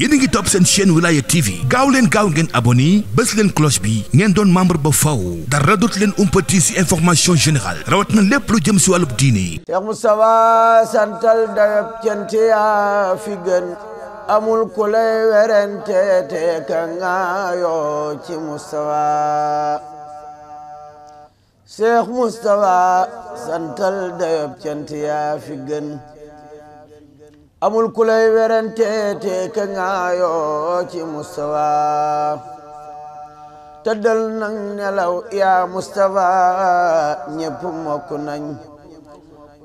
yéen a ngi topp seen chaîne Wilaya TV gaaw ngeen abonné bës leen cloche bi ngeen doon membre ba faw dara dootu leen umpati ci information générale rawat na lépp lu jëm ci wàllub diine. Cheikh Moustapha santal dayab cant yaa fi gën amul ku lay werante te ka ngaayoo ci Moustapha. Cheikh Moustapha santal dayab cant yaa fi gën amul ku lay werante te ka ngaayoo ci Moustapha. tëddal nang nelaw yaa Moustapha ñépp mokk nañ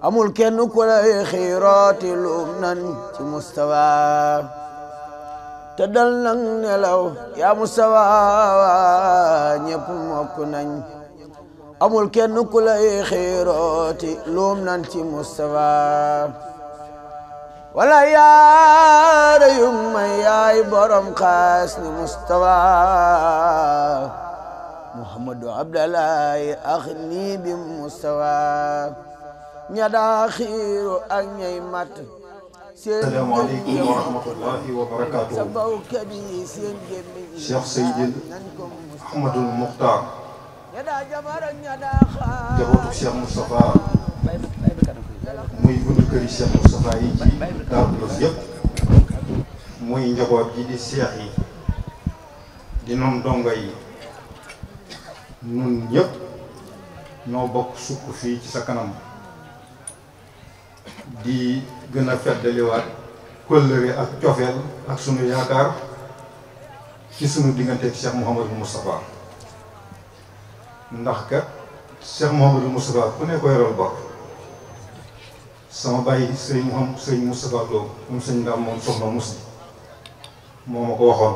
amul kenn ku lay xiirooti luum nan ci Moustapha. tëddal nang nelaw yaa Moustapha ñépp mokk nañ amul kenn ku lay xiirooti luum nan ci Moustapha. wala yaara yung may yaay borom xaas ni Moustapha. Muhammadu Abdallahi ax nii bi Moustapha. ña daa xiiru ak ñay mat. assalaamu aleykum wa rahmatullahi wa barakaatuhu. Cheikh Seydil Ahmadul Muxtaar. jabootu Cheikh Moustapha. muy buntu këri Cheikh Moustapha yi ci Daaru Xudoos yëpp. muy njaboot ji di seex yi. di noon dongo yi. nun ñëpp ñoo bokk sukk fii ci sa kanam. di gën a feddaliwaat kóllëre ak cofeel ak sunu yaakaar ci sunu diggante ak Cheikh Mouhamadou Moustapha. ndax kat Cheikh Mouhamadou Moustapha ku ne ko yoral bor. sama bàyyi sëñ Moustapha Lo moom sëñ Ndam moom soxna Musli moo ma ko waxoon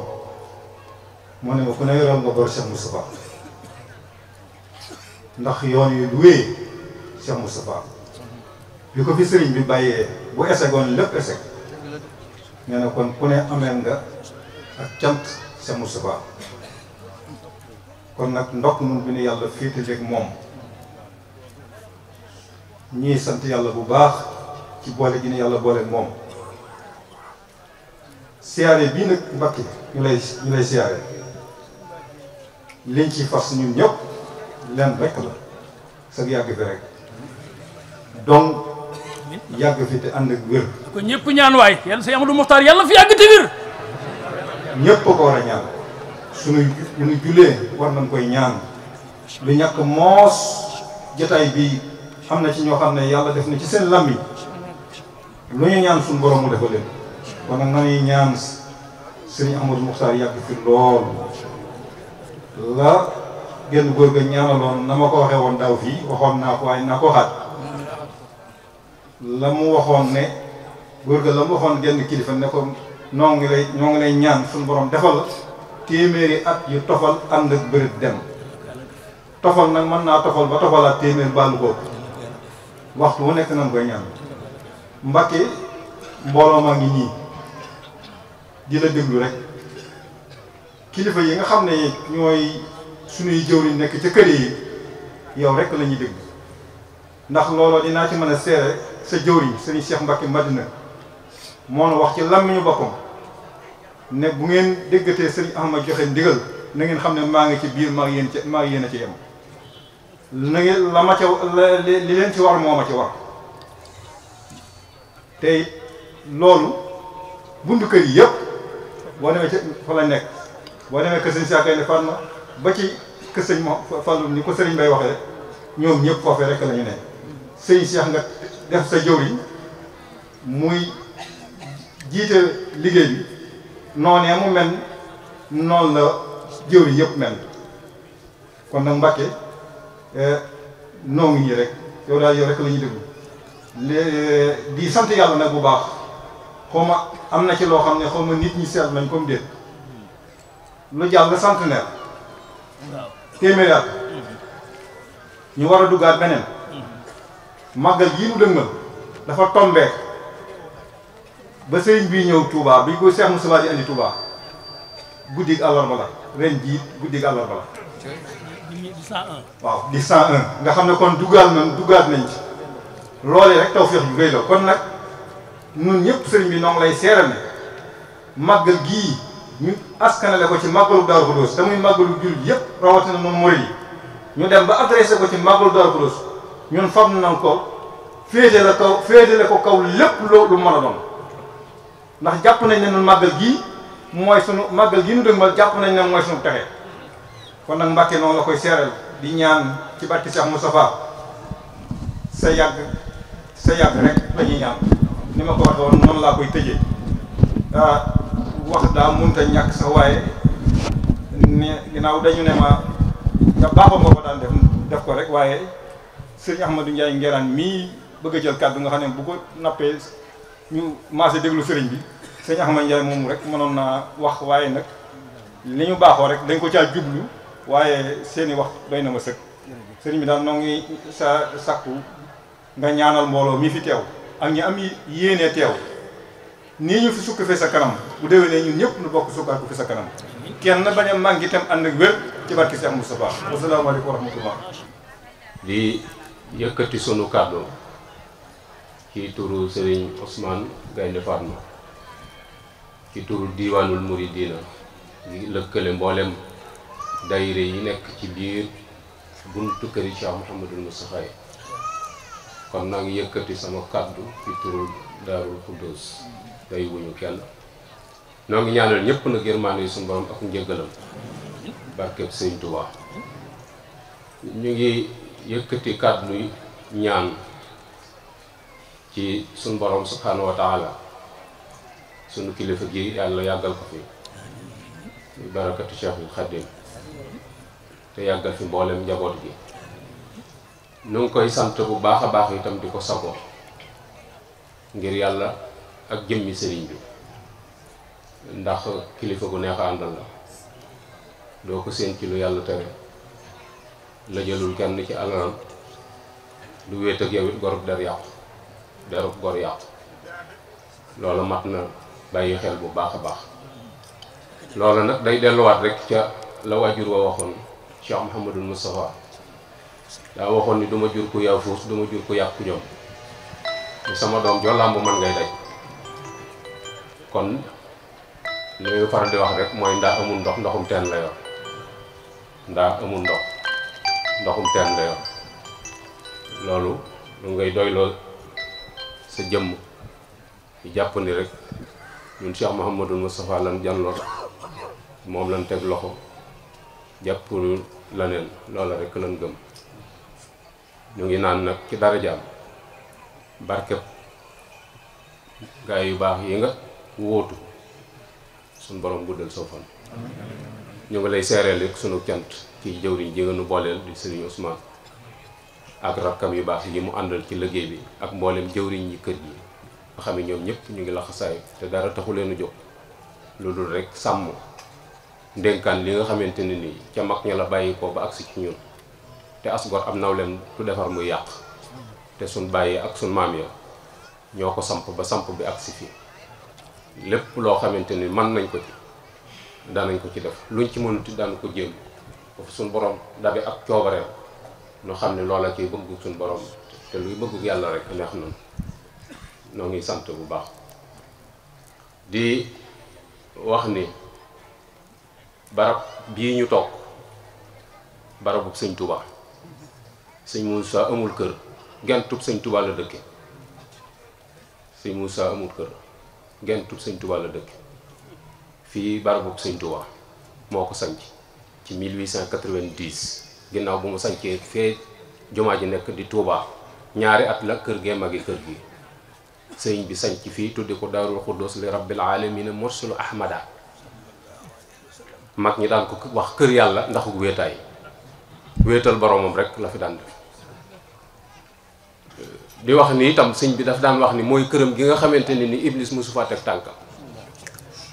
moo ne ma ku ne yoral nga bor Cheikh Moustapha ndax yoon yu wéy Cheikh Moustapha bi ko fi sëriñ bi bàyyee bu esegoon lépp eseg nee na kon ku ne ameel nga ak cant Cheikh Moustapha. kon nag ndokk nun bi ne yàlla féetaleeg moom ñii sant yàlla bu baax ci boole gi ne yàlla boole moom. siyaare bii nag Mbàkke ñu lay siyaare liñ ci fas ñun ñëpp leen rek la sag yàgg fi rek donc yàgg fi te ànd ak wér. ko ñëpp ñaan waay yàlla Sëñ Amadou Mokhtar yàlla fi yàgg te wér. ñëpp ko war a ñaan suñu jullee war nañ koy ñaan lu ñàkk moos jotaay bi am na ci ñoo xam ne yàlla def na ci seen lammi lu ñu ñaan suñu borom mu defal leen kon nag nañuy ñaan Sëriñ Amadou Mokhtar yàgg fi lool la genn góor ga ñaanaloon na ma ko waxee woon daaw fii waxoon naa ko waaye naa ko waxaat la mu waxoon ne góor ga la mu waxoon genn kilifa ne ko ñoo ngi lay ñaan suñu borom defal téeméeri at yu tofal ànd ak bërit dem tofal nag mën naa tofal ba tofalaat téeméer bàllu ko waxtu wu nekk nañ koy ñaan. Mbàkke mbooloo maa ngi nii di la déglu rek kilifa yi nga xam ne ñooy suñuy jëwriñ nekk ca kër yi yow rek la ñuy déglu ndax looloo dinaa ci mën a seere sa jëwriñ sëriñ Cheikh Mbacke Madina moo na wax ci làmmiñu boppam ne bu ngeen déggatee sëriñ Ahmad joxe ndigal na ngeen xam ne maa ngi ci biir maa ngi yéen a ci yem. na ngeen la ma ca li leen ci war moo ma ci war te loolu buntu kër yi yëpp boo demee ci fa la nekk boo demee kër sëñ Saakay ne Fatma ba ci kër sëñ Fallu ni ko sëriñ Bay waxee ñoom ñëpp foofee rek la ñu ne sëñ Cheikh nga def sa jëwriñ muy jiite liggéey bi noonee mu mel noonu la jëwriñ yëpp mel kon nag Mbàkke noo ngi ñi rek yow daal yow rek la ñuy déglu di sant yàlla nag bu baax xaw ma am na ci loo xam ne xaw ma nit ñi seet nañ comme déet lu jàll centenaire téeméeri at ñu war a duggaat beneen màggal gii nu dëgmal dafa tombeek ba sëriñ bii ñëw Touba bi ko Cheikh Moustapha di andi Touba guddig àllarba la ren jii guddig àllarba la waaw di 101 nga xam ne kon duggaat nañ ci loolee rek tawfeex ju rëy la kon nag ñun ñëpp sëriñ bi noo ngi lay seeral ne màggal gii ñu askanale ko ci màggalu Daaru Xudoos te muy màggalu jullit yëpp rawatina noonu murid yi ñu dem ba adressé ko ci màggalu Daaru Xudoos ñun fam nañ ko féetale ko kaw lépp lu mën a doon ndax jàpp nañ ne ñun màggal gii mooy sunu màggal gii nu dëgmal jàpp nañ ne mooy sunu texe kon nag Mbàkke noonu la koy seeral di ñaan ci barke Cheikh Moustapha sa yàgg rek la ñuy ñaan ni ma ko waxee woon noonu laa koy tëjee wax daa mënut a ñàkk sax waaye ne ginnaaw dañu ne ma nga baaxoon nga ko daan def ko rek waaye sëriñ Ahmadou Ndiaye Nguerane mii bëgg a jël kàddu nga xam ne bu ko nappee ñu maase déglu sëriñ bi sëriñ Ahmadou Ndiaye moomu rek mënoon naa wax waaye nag li ñu baaxoo rek dañ ko caa jublu waaye seeni wax doy na ma sëkk sëriñ bi daal noo ngi sa sakku nga ñaanal mbooloo mi fi teew ak ñi am yéenee teew nii ñu fi sukk fi sa kanam bu déwénee ñun ñëpp nu bokk sukkaat ko fi sa kanam kenn bañ a manqué itam ànd ak wér ci barke Cheikh Moustapha wasalaamaaleykum wa rahmatullah di yëkkati sunu kàddu ci turu Serigne Ousmane Gaynde Fatma ci turu diiwaanul muridina di lëkkale mboolem daayira yi nekk ci biir buntu këri Cheikh Mouhamadul Moustapha kon naa ngi yëkkati sama kàddu ci turu Daarul Xudoos day wuñu kenn noo ngi ñaanal ñëpp nag yërmande yi suñu borom ak njëggalam barkeb Sëñ Tuubaa ñu ngi yëkkati kàddu ñaan ci suñu borom subhanahu wa taala sunu kilifa gi yàlla yàggal ko fi barakatu Cheikhul Khadim te yàggal fi mboolem njaboot gi nu ngi koy sant bu baax a baax itam di ko sagoo ngir yàlla ak jëmmi sëriñ bi ndax kilifa gu neex a àndal la doo ko séen ci lu yàlla tere la jëlul kenn ci alalam du wéet ak yow it gorub der yàqu derub gor yàqu loolu mat na bàyyi xel bu baax a baax loolu nag day delluwaat rek ca la waajur wa waxoon Cheikh Mouhamadul Moustapha daa waxoon ni duma jur ku yaafus duma jur ku yàqu jom sama doom joo làmb man ngay daj kon li muy faral di wax rek mooy ndaa amul ndox ndoxum teen la yor ndaa amul ndox ndoxum teen la yor loolu lu ngay doyloo sa jëmm di jàpp ni rek ñun Cheikh Mouhamadul Moustapha lan janloon moom lan teg loxo jàpp laneen loola rek lan gëm ñu ngi naan nag ci darajaam barkeb gaa yu baax yi nga wóotu suñ borom guddal soo fan ñu ngi lay seereel rek sunu cant ci jëwriñ ji nga nu booleel di Serigne Ousmane ak rakkam yu baax yi mu àndal ci liggéey bi ak mboolem jëwriñ yi kër gi nga xam ne ñoom ñëpp ñu ngi laxasaay te dara taxu leen a jóg lu dul rek sàmm ndénkaan li nga xamante ne nii ca mag ña la bàyyi ko ba agsi ci ñun te asgor am nawleem du defar muy yàq te suñ bàyyi ak suñ maam ya ñoo ko samp ba samp bi agsi fii lépp loo xamante ni mën nañ ko ci danañ ko ci def luñ ci mënuti daan ko jéem foofu suñ borom dabe ak coobareel ñu xam ne loola ciy bëggu suñ borom te luy bëggu yàlla rek neex nañ noo ngi sant bu baax di wax ni barab bii ñu toog barabu sëñ Touba sëñ Moussa amul kër gentub sëñ Touba la dëkke sëñ Moussa amul kër gentub sëñ Touba la dëkke fii barabu sëñ Touba moo ko sanc ci 1890 ginnaaw bu mu sancee fee jumaa ji nekk di Touba ñaari at la kër gee magi kër gi sëñ bi sanc fii tuddi ko Daarul Xudoos li rabbil aalamiina mursulu ahmada mag ñi daan ko wax kër yàlla ndaxu wéetaay wéetal boromam rek la fi daan def di wax ni itam sëñ bi daf daan wax ni mooy këram gi nga xamante ni iblis mosu fa teg tànkam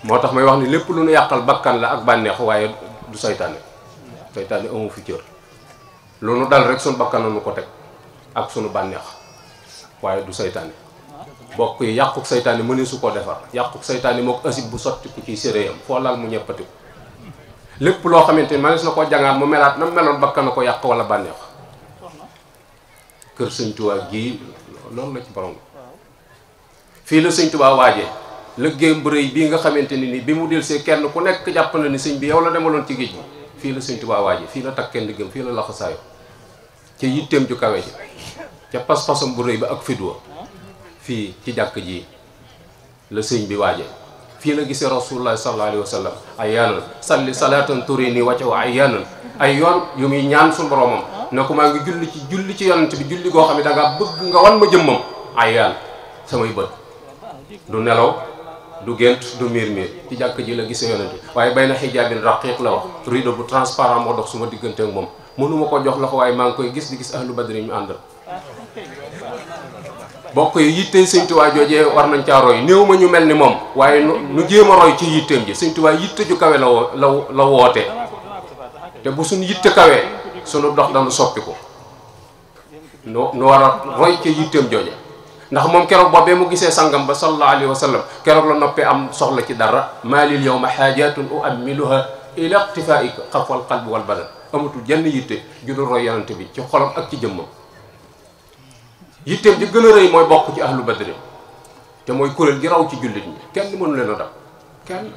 moo tax may wax ni lépp lu nu yàqal bakkan la ak bànneex waaye du saytaane saytaane amu fi cër lu nu dal rek sunu bakkan nu ko teg ak sunu bànneex waaye du saytaane bokk yi yàquk saytaane mënee su ko defar yàquk saytaane moo ko asib bu sotti ku ciy séréyam foo laal mu ñeppati ko lépp loo xamante ni manees na ko jàngaat mu melaat na meloon bakkan na ko yàq wala bànneex kër sëñ Tuubaa gii loolu la ci borom fii la sëñ Tuubaa waajee liggéeyam bu rëy bii nga xamante ni bi mu delsee kenn ku nekk jàpp na ni sëñ bi yow la demaloon ci géej gi fii la sëñ Tuubaa waaji fii la takkee ndiggam fii la laxasaayo ca yitteem ju kawe ji ca pas-pasam bu rëy ba ak fidwa fii ci jàkk ji la sëñ bi waaje fii la gisee rasulullah sallallahu alayhi wa sallam ay yaanan salli salatan turini waccaw ay yaanan ay yoon yu muy ñaan suñu boromam ne ko maa ngi julli ci yonent bi julli goo xam ne da nga bëgg nga wan ma jëmmam ay yaan samay bët du nelaw du gént du miir ci jàkk ji la gisee yonent bi waaye bay na xijaabin raqiq la wax rideau bu transparent moo dox suma diggante ak moom mënuma ko jox loxo waaye maa ngi koy gis di gis ahlu badri ñu àndal bokk yi yittee sëñ Tuubaa joojee war nañ caa roy néew ma ñu mel ni moom waaye nu jéem a roy ci yitteem ji sëñ Tuubaa yitte ju kawe la woote te bu suñu yitte kawee suñu dox dañu soppi ko nu war a roy ci yitteem jooje ndax moom keroog boobee mu gisee sangam ba sallallahu alayhi wa sallam keroog la noppee am soxla ci dara maalil yawma xaajatun uammiluha ila iqtifaika xafwal qalbi wal badan amatul jenn yitte ju dul roy yonante bi ci xolam ak ci jëmmam yitteem ji gën a rëy mooy bokk ci ahlu badri te mooy kuréel gi raw ci jullit ñi kenn mënu leen a dab kenn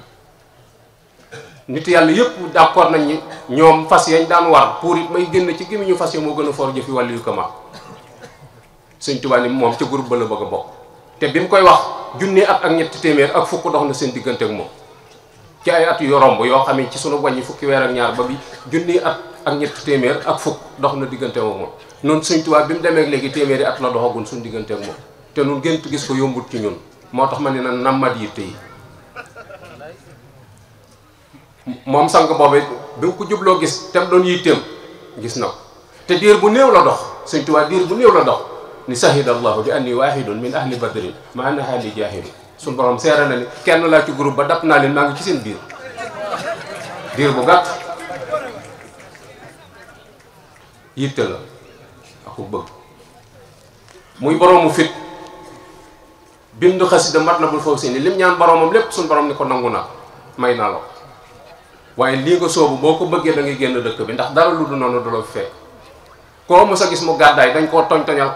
nit yàlla yëpp d'accord nañ ni ñoom fas yañ daan war pour it may génn ci gémmiñu fas ya moo gën a for jëfi wàllu yu kama sëñ Tuubaa ni moom ca groupe ba la bëgg a bokk te bi mu koy wax junni at ak ñetti téeméer ak fukk dox na seen diggante ak moom ci ay at yu romb yoo xam ne ci sunu wàññi fukki weer ak ñaar ba bi junni at ak ñetti téeméer ak fukk dox na diggante ak moom noonu sëñ Tuubaa bi mu demee ak léegi téeméeri at la doxagun suñu diggante ak moom te nun gént gis ko yombut ci ñun moo tax ma ne na nammat yitte yi moom sang boobu bi mu ko jubloo gis te mu doon yitteem gis na ko te diir bu néew la dox sëñ Tuubaa diir bu néew la dox ni sahida allahu bi anni wahidun min ahli badrin ma anna hali jahidun suñu borom seere na ni kenn laa ci groupe ba dab naa leen maa ngi ci seen biir diir bu gàtt yitte la aku bëgg muy boroomu fit bind xasida Matlabul Fawzayni lim ñaan boromam lépp suñu borom ni ko nangu naa may naa la waaye lii nga soobu boo ko bëggee da ngay génn dëkk bi ndax dara lu du noonu du la fi fekk koo mos a gis mu gàddaay dañ koo toñtoñal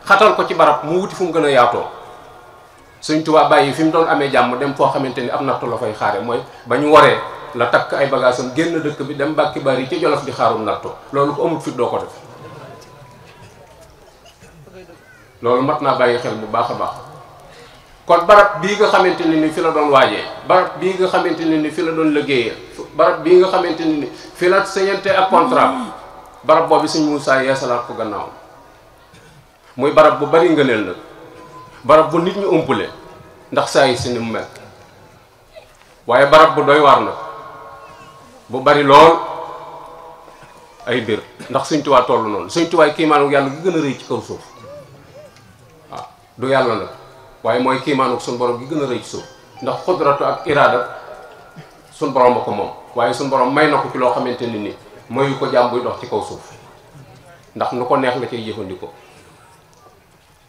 xatal ko ci barab mu wuti fu mu gën a yaatoo Sëñ Tuubaa bàyyi fi mu doon amee jàmm dem foo xamante ni am nattu la fay xaare mooy ba ñu waree la takk ay bagaasam génn dëkk bi dem Mbàkke Bari yi ci Jolof di xaarum nattu loolu ko amul fit doo ko def loolu mat naa bàyyi xel bu baax a baax kon barab bii nga xamante ne ni fi la doon waajee barab bii nga xamante ne ni fi la doon liggéeyee barab bii nga xamante ne ni fi la sañante ak contrat barab boobu Sëñ Muusaa yeesalaat ko gannaaw muy barab bu bari ngëneel nag barab bu nit ñu umpule ndax saa yi si ni mu mel waaye barab bu doy waar nag bu bari lool ay mbir ndax Sëñ Tuubaa tollu noonu Sëñ Tuubaa kiimaanu yàlla gi gën a rëy ci kaw suuf waaw du yàlla nag waaye mooy kiimaanu suñu borom gi gën a rëy ci suuf ndax xudratu ak iraada suñu borom a ko moom waaye suñu borom may na ko ci loo xamante ni nii mayu ko jaam buy dox ci kaw suuf ndax nu ko neex nga cay jëfandikoo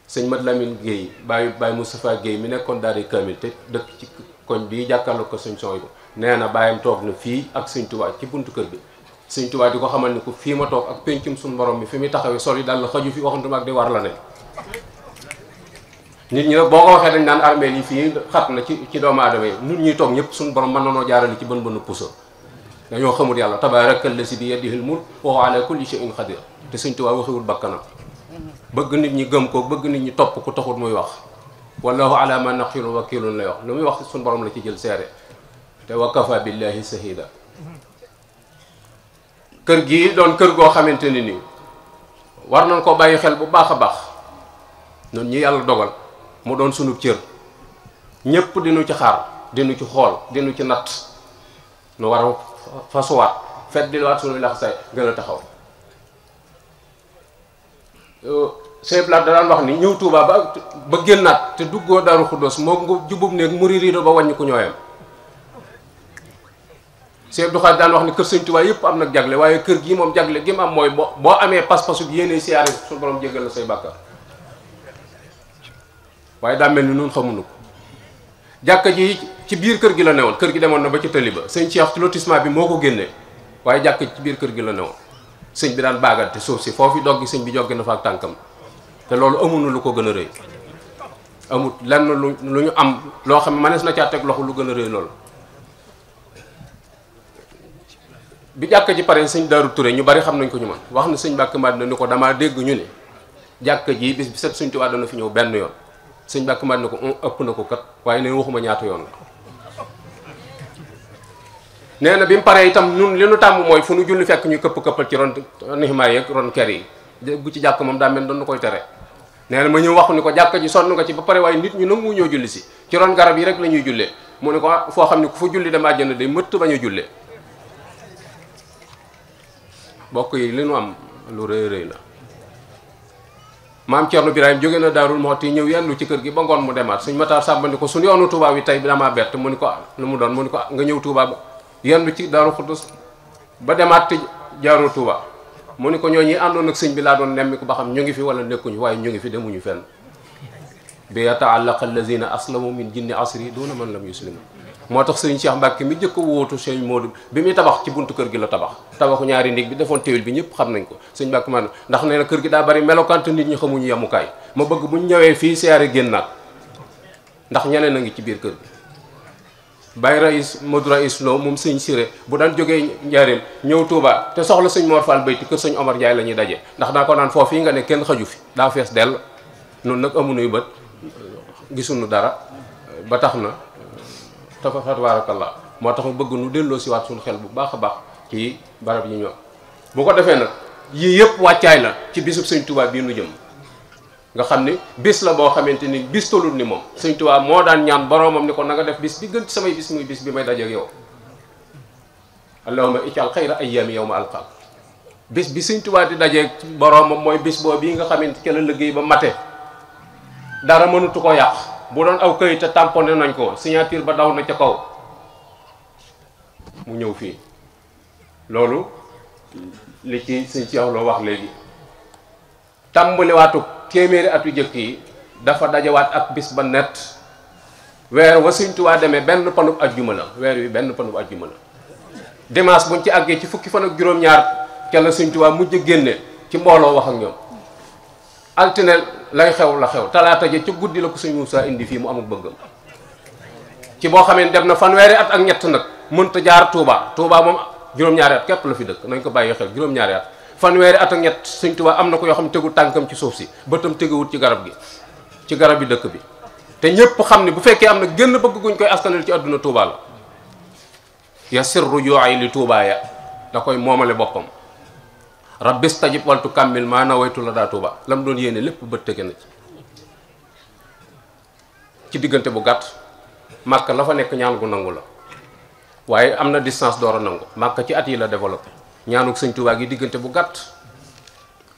sëñ Mat Lamine Guèye Baye Moustapha Guèye mi nekkoon daari kamil te dëkk ci koñ bii jàkkaarloo ko sëñ son yi nee na bàyyam toog na fii ak Sëñ Tuubaa ci buntu kër bi Sëñ Tuubaa di ko xamal ni ko fii ma toog ak pencum suñu borom mi fi muy taxawee sol yi daal la xaju fi waxantuma ak di war la ne nit ñi nag boo ko waxee dañ naan armée yi fii xat na ci doomu aadama yi nit ñuy toog ñëpp suñu borom mën na noo jaarale ci bën bënu puso dañoo xamul yàlla tabaarakal lazi bi yadihil mulk wa huwa ala kulli shay'in qadir te Sëñ Tuubaa waxewul bakkanam bëgg nit ñi gëm ko bëgg nit ñi topp ko taxul muy wax wallahu ala ma naqilu wakilun lay wax lu muy wax suñu borom la ci jël seere te wa kafa billahi shahida kër gii doon kër goo xamante ni nii war nañ ko bàyyi xel bu baax a baax noonu ñi yàlla dogal mu doon sunu cër ñépp dinu ci xaar dinu ci xool dinu ci natt nu war a fasuwaat fet di waat sunu laxasaay gën a taxaw Sëñ Blaat da daan wax ni ñëw Tuubaa ba génnaat te duggoo Daaru Xuddoos moo nga jubub néeg muri riido ba wàññi ko ñooyam Sëñ Abdou Khadre daan wax ni kër Sëñ Tuubaa yëpp am nag jagle waaye kër gii moom jagle gi mu am mooy boo amee pas-pasu bi yéene siyaare suñu borom jéggal la say bàkkaar waaye daa mel ni nun xamuñu ko jàkka ji ci biir kër gi la newoon kër gi demoon na ba ci tëli ba sëñ Cheikh ci lotissement bi moo ko génnee waaye jàkka ji ci biir kër gi la newoon sëñ bi daan baagante suuf si foofu doggi sëñ bi joggi na fa ak tànkam te loolu amuñu lu ko gën a rëy amut lenn lu ñu am loo xam ne manees na caa teg loxo lu gën a rëy loolu. bi jàkka ji pare sëñ Daaru Touré ñu bari xam nañ ko ñu man wax na sëñ Mbàkke Madina ni ko damaa dégg ñu ne jàkka ji bis bi set sëñ Tuubaa dana fi ñëw benn yoon sëñ Mbàkke Madina ko ëpp na ko kat waaye neen waxuma ñaata yoon la. nee na bi mu paree itam ñun li nu tàmm mooy fu nu julli fekk ñu këpp-këppal ci ron niximaa yeeg ron ker yi bu ci jàkk moom daa mel doon na koy tere. nee na ma ñëw wax ni ko jàkka ji sonn nga ci ba pare waaye nit ñu nangu ñoo julli si ci ron garab yi rek la ñuy jullee mu ne ko foo xam ne ku fa julli dem àjjana day mëtt bañ a jullee. bokk yi li nu am lu rëy rëy la maam Cerno Birahim jóge na Daarul Muxti ñëw yendu ci kër gi ba ngoon mu demaat suñ Matar Sàmba ni ko suñu yoonu Touba bi tey damaa bett mu ni ko lu mu doon mu ni ko nga ñëw Touba ba yendu ci Daaru Xuddus ba demaat te jaaroo Touba mu ni ko ñoo ñi àndoon ak sëñ bi laa doon nemmi ko ba xam ñu ngi fi wala nekkuñu waaye ñu ngi fi demuñu fenn bi yata'allaqa allazina aslamu min jinni asri duna man lam yuslimu moo tax sëñ Cheikh Mbacke mi jëkk a wóotu sëñ Modou bi muy tabax ci buntu kër gi la tabaxu ñaari néeg bi defoon téwél bi ñëpp xam nañ ko sëñ Mbacke man ndax nee na kër gi daa bari melokante nit ñi xamuñu yemukaay ma bëgg buñ ñëwee fii siyaare génnaat ndax ñeneen a ngi ci biir kër gi Baye Rais Modou Rais Lo moom sëñ Siré bu daan jógee Njaaréem ñëw Touba te soxla sëñ Mor Fall Bayti kër sëñ Omar Ndiaye la ñuy daje ndax daa ko naan foofu yi nga ne kenn xaju fi daa fees dell noonu nag amunuy bët gisuñu dara ba tax na tabarakallah moo tax mu bëgg nu delloo si waat suñu xel bu baax a baax ci barab yi ñoo bu ko defee nag yii yëpp wàccaay la ci bisub sëñ Touba bii nu jëm nga xam ni bis la boo xamante ni bis tolul ni moom sëñ Touba moo daan ñaan boroomam ni ko na nga def bis bi gën ci samay bis muy bis bi may dajeek yow allahumma ij'al xayra ayyaami yawma alqaak bis bi sëñ Touba di dajeek boroomam mooy bis boo bii nga xamante ci la liggéey ba mate dara mënutu ko yàq bu doon aw këyit te tamponné nañ ko signature ba daw na ca kaw mu ñëw fii loolu li ci sëñ Cheikh Lo wax léegi tàmbaliwaatu téeméeri atu jëkk yi dafa dajawaat ak bis ba net weer wa sëñ Tuubaa demee benn panub ajjuma la weer wi benn panub ajjuma la dimanche buñ ci àggee ci fukki fan ak juróom-ñaar ca la sëñ Tuubaa mujj génne ci mbooloo wax ak ñoom altine lay xew la xew talaata ja ca guddi la ko sëñ Moussa indi fii mu amul bëggam ci boo xamee def na fanweeri at ak ñett nag mënta jaar Touba Touba moom juróom-ñaari at képp la fi dëkk nañ ko bàyyi xel juróom-ñaari at fanweeri at ak ñett sëñ Touba am na ko yoo xam ne tegu tànkam ci suuf si bëtam teguwut ci garab gi ci garab bi dëkk bi te ñëpp xam ne bu fekkee am na génn bëgg guñ koy askanal ci àdduna Touba la ya sirru jooy li Touba ya da koy moomale boppam rabbi stajib waltu kammil maa nawaytu la daa Touba la mu doon yéene lépp bët tege na ci diggante bu gàtt Màkka la fa nekk ñaan gu nangu la waaye am na distance door a nangu Màkka ci at yi la développé ñaanuk sëñ Touba gi diggante bu gàtt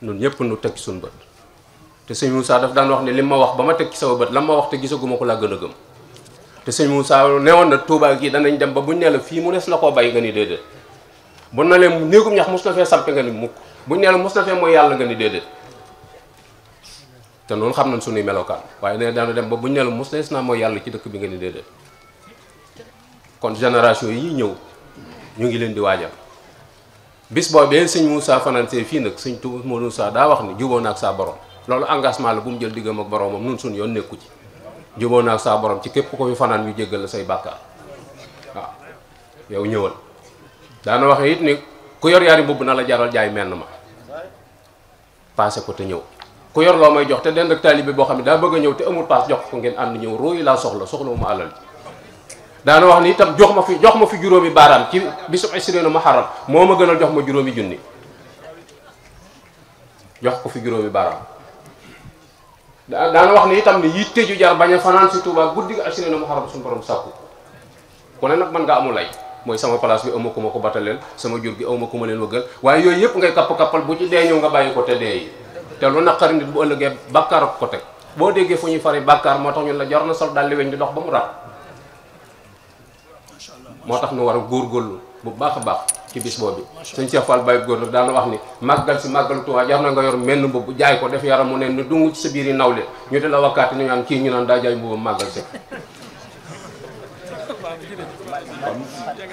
ñun ñëpp nu teg ci suñu bët te sëñ Moussa daf daan wax ne li ma wax ba ma teg ci sama bët la ma wax te gisaguma ko laa gën a gëm te sëñ Moussa newoon na Touba gi danañ dem ba buñ ne la fii mu nes la koo bay nga ni déedéet bu na leen néegum ñax mos na fee sampe nga ni mukk buñ ne la mos na fee mooy yàlla nga ni déedéet te noonu xam nañ suñuy melokaan waaye ne daana dem ba buñ ne la mos nees naa mooy yàlla ci dëkk bi nga ni déedéet kon génération yi ñëw ñu ngi leen di waajal bis boobee sëñ Moussa fanansee fii nag sëñ Touba Moussa daa wax ni juboo na ak saa borom loolu engagement la bu mu jël diggam ak boromam nun suñu yoon nekku ci juboo na ak saa borom ci képp ko fi fanaan ñu jéggal la say bàkkaar waaw yow ñëwal daana waxe it ni ku yor yaari mbubb na la jaral jaay menn ma passé ko te ñëw ku yor loo may jox te dend ak taalibe boo xam ne daa bëgg a ñëw te amul paas jox ko ngeen ànd ñëw róoyi laa soxla mu alal ji daana wax ni itam jox ma fi juróomi baaraam ci bisub isriina muharram moo ma gënal jox ma juróomi junni jox ko fi juróomi baaraam daana wax ni itam ni yitte ju jar bañ a fanaan si Touba guddi ga isriina muharram suñu borom sàkku ku ne nag mën nga amul lay mooy sama place bi awma ku ma ko bataleel sama jur gi awma ku ma leen wëggal waaye yooyu yëpp ngay kapp-kappal bu ci dee ñëw nga bàyyi ko te dee yi te lu naqari nit bu ëllëgee bàkkaar ak ko teg boo déggee fu ñuy fari bàkkaar moo tax ñun la jar na sol dalli weñ di dox ba mu raat moo tax nu war a góorgóorlu bu baax a baax ci bis boobu sëñ Cheikh Fall Baye góor nag daana wax ni màggal si màggalu Tuubaa jar na nga yor menn mbubb jaay ko def yaram mu ne ni dungu ci sa biir yi nawle ñu di la wakkaati ni ñaan kii ñu naan daa jaay mbubbam màggal si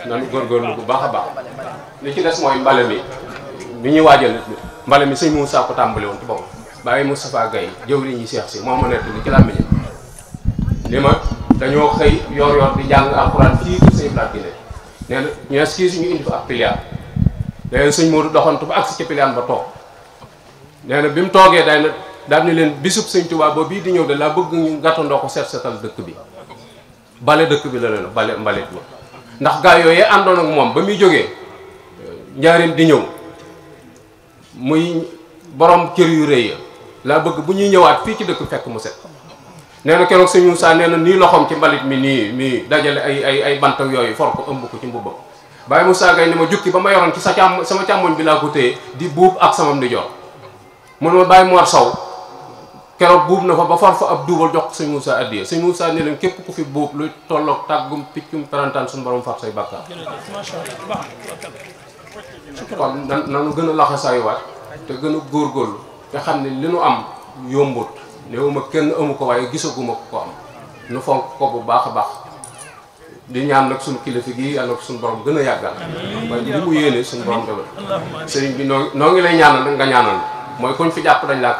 nanu góorgóorlu bu baax a baax li ci des mooy mbale mi bi ñuy waajal mbale mi sëñ Moussa ko tàmbali woon ci boppam Baye Moustapha Gaye jëwriñ ñi Seex si moo ma nekk ni ci làmmiñam li ma dañoo xëy yor di jàng alxuraan fii ci sëñ Blaat gi ne nee na ñees kii suñu indi fa ab piliyaan léegi sëñ Modou doxantu ba agsi ci piliyaan ba toog nee na bi mu toogee daal ni leen bisub sëñ Tuubaa boobu bii di ñëw de laa bëgg ñu gàttandoo ko setal dëkk bi bale dëkk bi la leen bale mbalit ma ndax gaa yooyee àndoon ak moom ba muy jógee njaarim di ñëw muy borom kër yu rëy ya laa bëgg bu ñuy ñëwaat fii ci dëkk fekk mu set nee na keroog sëñ Moussa nee na nii loxoom ci mbalit mi nii dajale ay bant yooyu for ko ëmb ko ci mbubbam Baye Moussa Gaye ni ma jukki ba ma yoroon ci sama càmmoñ bi laa ko téye di buub ak sama ndijoor mun ma Baye Mor Sow keroog buub na fa ba far fa ab duubal jox ko sëñ Moussa addiya sëñ Moussa ne leen képp ku fi buub luy tolloog tàggum piccum tarantaan suñu borom far say bàkkaar kon nanu gën a laxasaayuwaat te gën a góorgóorlu te xam ne li nu am yombut néewuma kenn amu ko waaye gisaguma ko am nu fonk ko bu baax a baax di ñaan nag suñu kilifa gi yàlla ko suñu borom gën a yàggal waaye li mu yéene suñu borom defal sëriñ bi noo ngi lay ñaanal nag nga ñaanal mooy kuñ fi jàpp dañ laa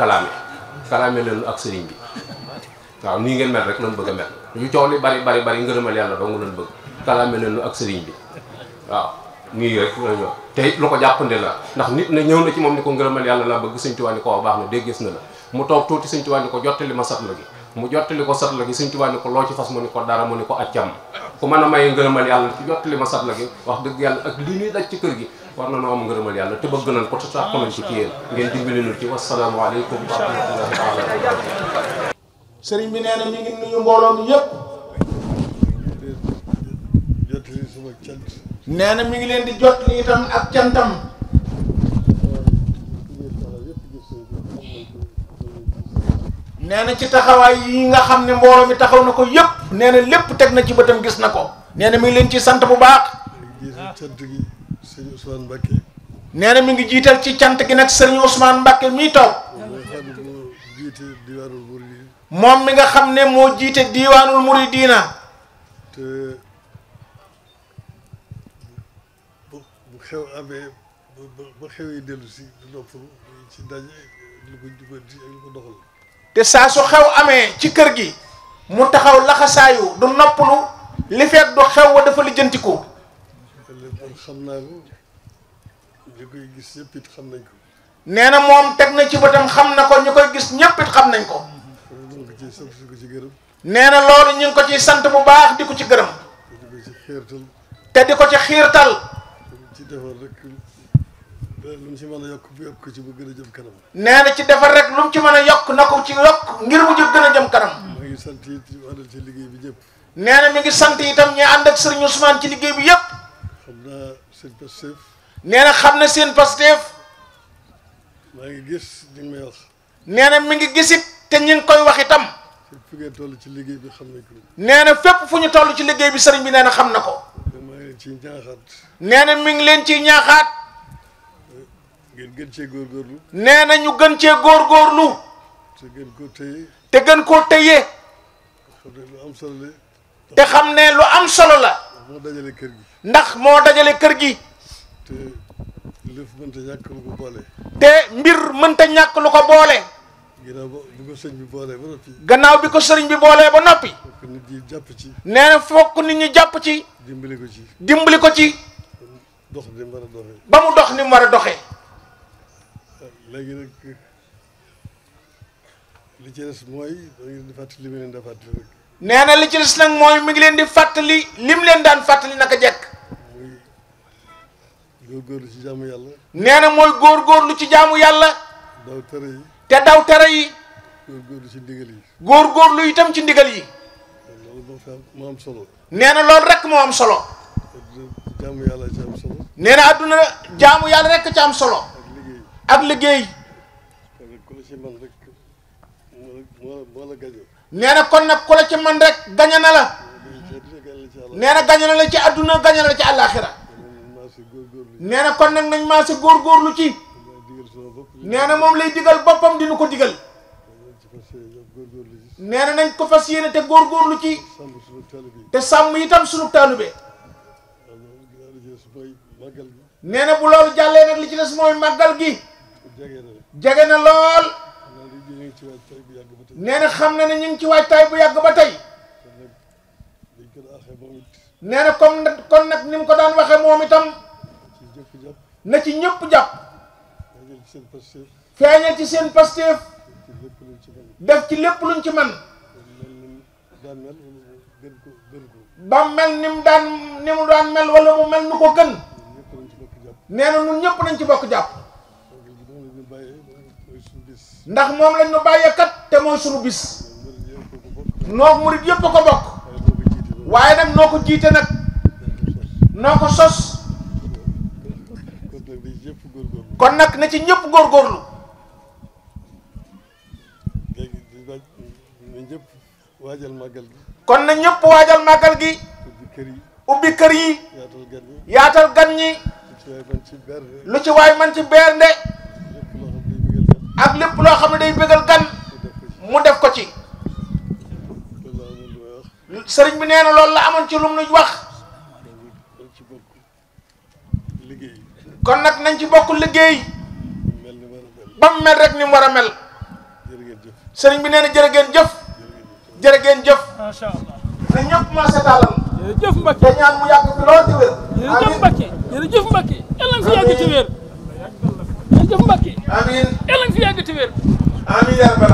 kalaame leen ak sëriñ bi waaw nii ngeen mel rek lañ bëgg a mel yu coow li bari ngërëmal yàlla dong lañ bëgg kalaame leen ak sëriñ bi waaw nii rek la ñu te lu ko jàppande la ndax nit na ñëw na ci moom ni ko ngërëmal yàlla laa bëgg sëñ Tuubaa ni ko baax na dégg gis na la mu toog tuuti sëñ Tuubaa ni ko jottali ma satla gi mu jottali ko satla gi sëñ Tuubaa ni ko loo ci fas mu ni ko dara mu ni ko accam ku mën a maye ngërëmal yàlla ci jottali ma satla gi wax dëgg yàlla ak li ñuy daj ci kër gi war na noo am ngërëmal yàlla te bëgg nañ ko te sax nañ ko ci yéen ngeen dimbali nu ci wasalaamu aleykum wa rahmatullahi taala wa barakatuh sëriñ bi nee na mi ngi nuyu mbooloo mi yépp nee na mi ngi leen di jot li itam ak cantam nee na ci taxawaay yi nga xam ne mbooloo mi taxaw na ko yépp nee na lépp teg na ci bëtam gis na ko nee na mi ngi leen ci sant bu baax nee na mi ngi jiital ci cant gi nag sëriñ Ousmane Mbacké mii toog moom mi nga xam ne moo jiite diiwaanul muridina te bu xew amee ba xew yi dellu si du noppalu ci daje lu ko doxal te saa su xew amee ci kër gi mu taxaw laxasaayu du noppalu li fekk du xew wa dafa lijjantiku xam naa ko ñu koy gis ñëpp it xam nañ ko nee na moom teg na ci bëtam xam na ko ñu koy gis ñëpp it xam nañ ko nee na loolu ñu ngi ko ci sant bu baax di ko ci gërëm te di ko ci xiirtal ci defar rek lu mu ci mën a yokk bu yokk ci ba gën a jëm kanam nee na ci defar rek lu mu ci mën a yokk na ko ci yokk ngir mu gën a jëm kanam maa ngi sant it ñu àndal ci liggéey bi ñëpp nee na mi ngi sant itam ñi ànd ak Serigne Ousmane ci liggéey bi yëpp xam naa seen Pastef nee na xam na seen Pastef maa ngi gis ñu ngi may wax nee na mi ngi gisit te ñu ngi koy wax itam fu ngeen toll ci liggéey bi xam nañ ko nee na fépp fu ñu toll ci liggéey bi sëriñ bi nee na xam na ko maa ngi leen ciy ñaaxaat nee na mi ngi leen ciy ñaaxaat ngeen gën cee góorgóorlu nee na ñu gën cee góorgóorlu te gën koo téye te gën koo téye xam ne lu am solo la te xam ne lu am solo la moo dajale kër gi ndax moo dajale kër gi te lëf mënta ñàkk lu ko boole te mbir mënta ñàkk lu ko boole ginnaaw bi ko sëñ bi boolee ba noppi gannaaw bi ko sëriñ bi boolee ba noppi fokk nit ñi jàpp ci nee na fokk nit ñi jàpp ci dimbali ko ci dimbali ko ci dox ni mu war a doxee ba mu dox ni mu war a doxee léegi nag li ci des mooy da ngeen di fàttali li mu leen di fàttali rek nee na li ci des nag mooy mi ngi leen di fàttali lim leen daan fàttali naka jekk muy góorgóorlu ci jaamu yàlla nee na mooy góorgóorlu ci jaamu yàlla daw tere yi te daw tere yi góorgóorlu ci ndigal yi góorgóorlu itam ci ndigal yi loolu moo am solo nee na loolu rek moo am solo jaamu yàlla ci am solo nee na adduna jaamu yàlla rek ci am solo ak liggéey ku la ci man rek moo la gañe nee na kon nag ku la ci man rek gañe na la nee na gañe na la ci adduna gañe na la ci àllaaxira nee na kon nag nañ maa si góorgóorlu ci nee na moom lay digal boppam dinu ko digal nee na nañ ko fas yéene te góorgóorlu ci te sàmm itam sunu taalube nee na bu loolu jàllee nag li ci des mooy màggal gi jege na lool nee na xam na ne ñu ngi ci waajtaay bu yàgg ba tey nee na comme kon nag ni mu ko daan waxee moom itam na ci ñëpp jàpp feeñal ci seen pasteef def ci lépp luñ ci man ba mel ni mu daan mel wala mu mel nu ko gën nee na ñun ñëpp nañ ci bokk jàpp ndax moom lañ ñu bàyyee kat te mooy sunu bis noo murit yëpp a ko bokk waaye nag noo ko jiite nag noo ko sos kon nag na ci ñëpp góorgóorlu waajal màggal gi kon na ñëpp waajal màggal gi ubbi kër yi yaatal gan ñi lu ci waay man ci bernde ak lépp loo xam ne day bégal gan mu def ko ci sëriñ bi nee na loolu la amoon ci lum nu wax kon nag nañ ci bokk liggéey ba mu mel rek ni mu war a mel sëriñ bi nee na jërë ngeen jëf jërë ngeen jëf macha allah na ñëpp ma setalal jërëjëf Mbacke te ñaan mu yàgg fi lool ci wér jërëjëf Mbacke jërëjëf Mbacke yàlla na fi yàgg ci wér jërëjëf Mbacke amiin yàlla na fi yàgg ci wér amiin yaa rabbal